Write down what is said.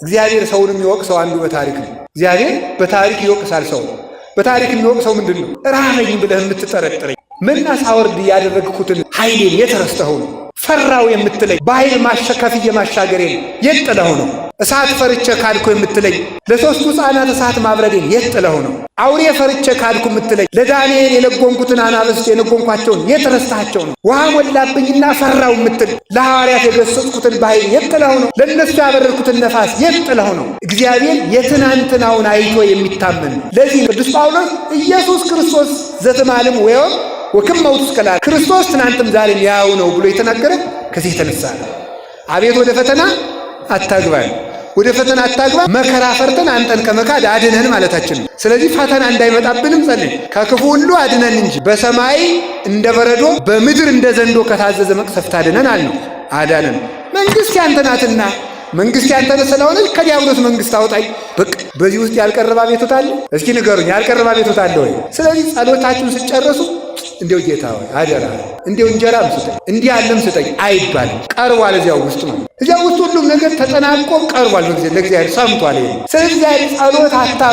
እግዚአብሔር ሰውን የሚወቅሰው አንዱ በታሪክ ነው። እግዚአብሔር በታሪክ ይወቅሳል ሰው። በታሪክ የሚወቅሰው ምንድን ነው? ራበኝ ብለህ የምትጠረጥረኝ፣ መና ሳወርድ ያደረግኩትን ኃይሌን የት ረስተኸው ነው? ፈራው የምትለኝ፣ በኃይል ከፍዬ ማሻገሬን የት ጥለኸው ነው? እሳት ፈርቼ ካድኩ የምትለኝ፣ ለሦስቱ ሕፃናት እሳት ማብረዴን የት ጥለኸው ነው? አውሬ ፈርቼ ካድኩ የምትለኝ፣ ለዳንኤል የለጎምኩትን አናብስት የለጎምኳቸውን የት ረስተሃቸው ነው? ውሃ ሞላብኝና ፈራው የምትል፣ ለሐዋርያት የገሰጽኩትን በኃይል የት ጥለኸው ነው? ለእነሱ ያበረርኩትን ነፋስ የት ጥለኸው ነው? እግዚአብሔር የትናንትናውን አይቶ የሚታመን ነው። ለዚህ ቅዱስ ጳውሎስ ኢየሱስ ክርስቶስ ዘትማልም ወዮም ወክመ ውእቱ እስከ ለዓለም፣ ክርስቶስ ትናንትም ዛሬም ያው ነው ብሎ የተናገረ ከዚህ የተነሳ ነው። አቤት ወደ ፈተና አታግባን፣ ወደ ፈተና አታግባ፣ መከራ ፈርተን አንተን ከመካድ አድነን ማለታችን ነው። ስለዚህ ፈተና እንዳይመጣብንም ጸልይ፣ ከክፉ ሁሉ አድነን እንጂ በሰማይ እንደ በረዶ በምድር እንደ ዘንዶ ከታዘዘ መቅሰፍት አድነን አልነው። አዳነን። መንግስት ያንተ ናትና፣ መንግስት ያንተ ስለሆነች ከዲያብሎስ መንግስት አውጣኝ። በቃ በዚህ ውስጥ ያልቀረበ አቤቱታ አለ? እስኪ ንገሩኝ፣ ያልቀረበ አቤቱታ አለ ወይ? ስለዚህ ጸሎታችሁን ስትጨርሱ እንዲው ጌታ ሆይ አደራ፣ እንዲው እንጀራም ስጠኝ፣ እንዲህ ያለም ስጠኝ አይባልም። ቀርቧል፣ እዚያው ውስጥ ነው። እዚያው ውስጥ ሁሉም ነገር ተጠናቆ ቀርቧል። ለእግዚአብሔር ሰምቷል። ይሄ ስለዚህ ዛሬ ጸሎት አታብዙ።